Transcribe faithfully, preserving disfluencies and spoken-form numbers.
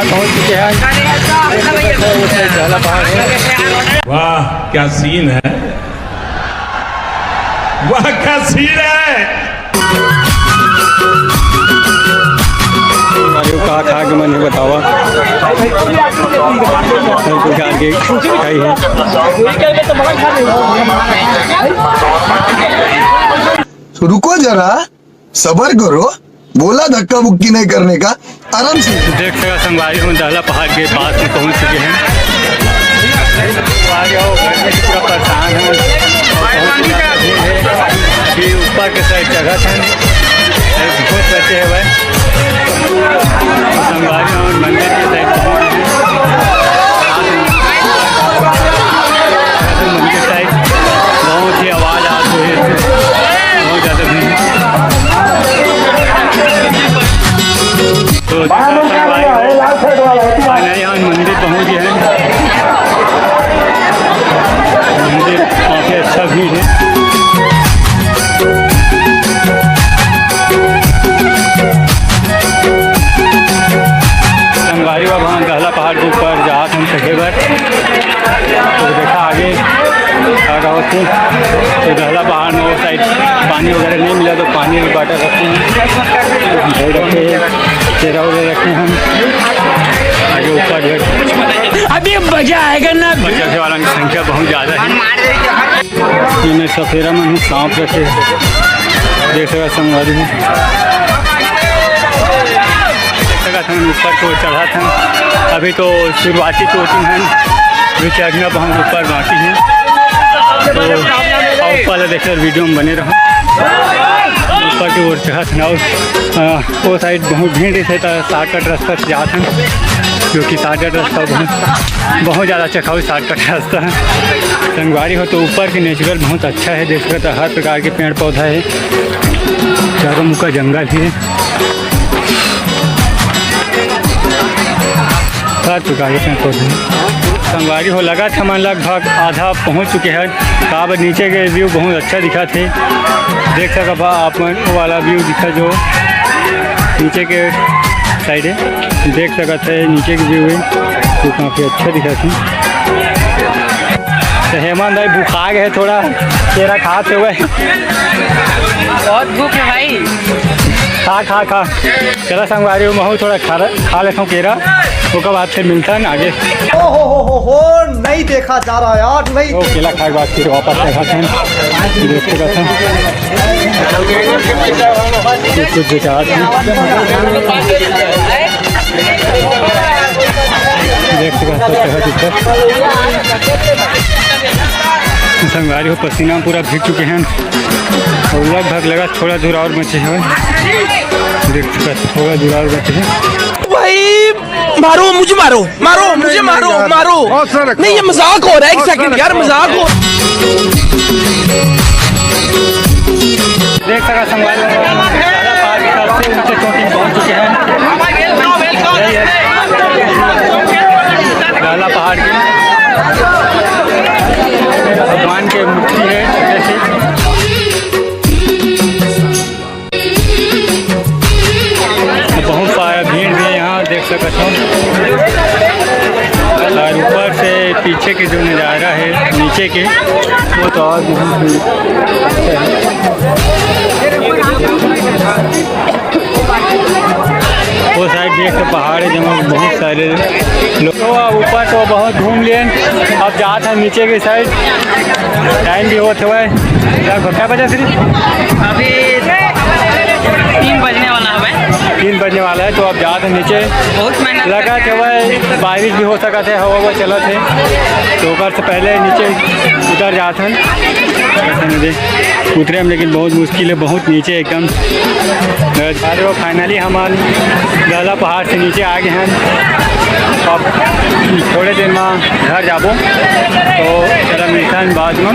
पहुंच चुके हैं। पहला पहाड़ है। वाह, क्या सीन है, वाह, क्या सीन है। अरे, का खा के मन ही बतावा। हर प्रकार के खाई है। रुको जरा, सबर करो, बोला धक्का मुक्की नहीं करने का, आराम से। देख सकत संगवारी हो, दहला पहाड़ के पास में पहुंच चुके हैं। संगवारी हो, गर्मी से पूरा परेशान है और बहुत ज्यादा भीड़ है। अभी ऊपर के साइड चढ़त है, बहुत बचे हैं भाई। संगवारी हो, मंदिर के साइड पहुंच गए हैं। मंदिर साइड बहुत ही आवाज आ रही है, बहुत ज्यादा भीड़ है। तो फाइनली हम मंदिर पहुंच गए हैं। मंदिर काफी अच्छा भीड़ है। संगवारी बाबा हम दहला पहाड़ के ऊपर जात हम चढ़े बर। तो देखा आगे का का होथे। तो दहला पहाड़ में वो साइड पानी वगैरह नहीं मिला, तो पानी भी बांटा रखे हैं, दही रखे हैं, केरा वगैरह रखे हैं हम। आगे ऊपर जो है, अभी मजा आएगा ना। चढ़े वाला की संख्या बहुत ज्यादा है। ये में सफेरा मन ही सांप रखे हैं। देख सकत संगवारी हो, देख सकत हन ऊपर की ओर चढ़त हन। अभी तो शुरुआती चोटी हन, अभी चढ़ना बहुत ऊपर बाकी है। तो आओ पहले देखे वीडियो में बने रहो। ऊपर की ओर चढ़त हन और, अ, वो साइड बहुत भीड़ है, तो शॉर्टकट रास्ता से जात हन, क्योंकि शॉर्टकट रास्ता बहुत, बहुत ज्यादा चखाऊ शॉर्टकट रास्ता है। संगवारी हो तो ऊपर के नेचुरल बहुत अच्छा है, देख सकते हैं हर प्रकार के पेड़ पौधा है, चारों मुख का जंगल भी है। हर प्रकार के पेड़ पौधे हैं। संगवारी हो लगत हमन लगभग आधा पहुंच चुके हैं। काबर नीचे के व्यू बहुत अच्छा दिखत हे, देख सकत बा आप मन वो वाला व्यू दिखा जो नीचे के साइड है, देख सकत है नीचे के व्यू है, तो काफी अच्छा दिखत है। तो हेमंत भाई भुखा गए थोड़ा, केरा खात हुए। बहुत भूख है भाई। खा खा खा। चला संगवारी हो, महू थोड़ा खा, खा लेता हूँ केरा, ओकर बाद फिर मिलता है आगे। ओ हो हो हो हो, नहीं देखा जा रहा यार, नहीं। ओ केला खाए के बाद फिर वापस चढ़ा था, देख सकत हन। कुछ कुछ बेचारा था। देख सकत हन, चढ़ा चुका। संगवारी हो, पसीना में पूरा भीग चुके हैं और लगभग लगा थोड़ा दूर और बचे हैं। देख सकत हन, थोड़ा दूर और बचे हैं। भाई मारो, मुझे मारो, मारो, मुझे मारो, मारो। नहीं, ये मजाक हो रहा है, एक सेकंड यार, मजाक हो। देख सकत संगवारी हो, सबसे ऊंचे चोटी पहुंच चुके हैं। यही है दहला पहाड़ की भगवान के मूर्ति है, जैसे बहुत सारा भीड़ भी है यहाँ, देख सकत हो। और ऊपर से पीछे के जो नज़ारा है नीचे के, वो तो और भी अच्छा है। वो साइड देख के पहाड़ है, जहाँ बहुत सारे लोग। तो अब ऊपर तो बहुत घूम लिए, अब जात है नीचे के साइड। टाइम भी होत हवय, लगभग कै बजे श्री? अभी तीन बजने वाला हवय। तीन बजने वाला है, तो अब जात है नीचे। बहुत मेहनत लगा करके हवय, बारिश भी हो सकत है, हवा हवा चलत है, तो ओकर से पहले नीचे उतर जात हन। उतरे हम, लेकिन बहुत मुश्किल है, बहुत नीचे एकदम। अरे वो फाइनली हमन दहला पहाड़ से नीचे आ गए हैं। अब थोड़े देर में घर जाबो, तो चला मिलता है बाद में।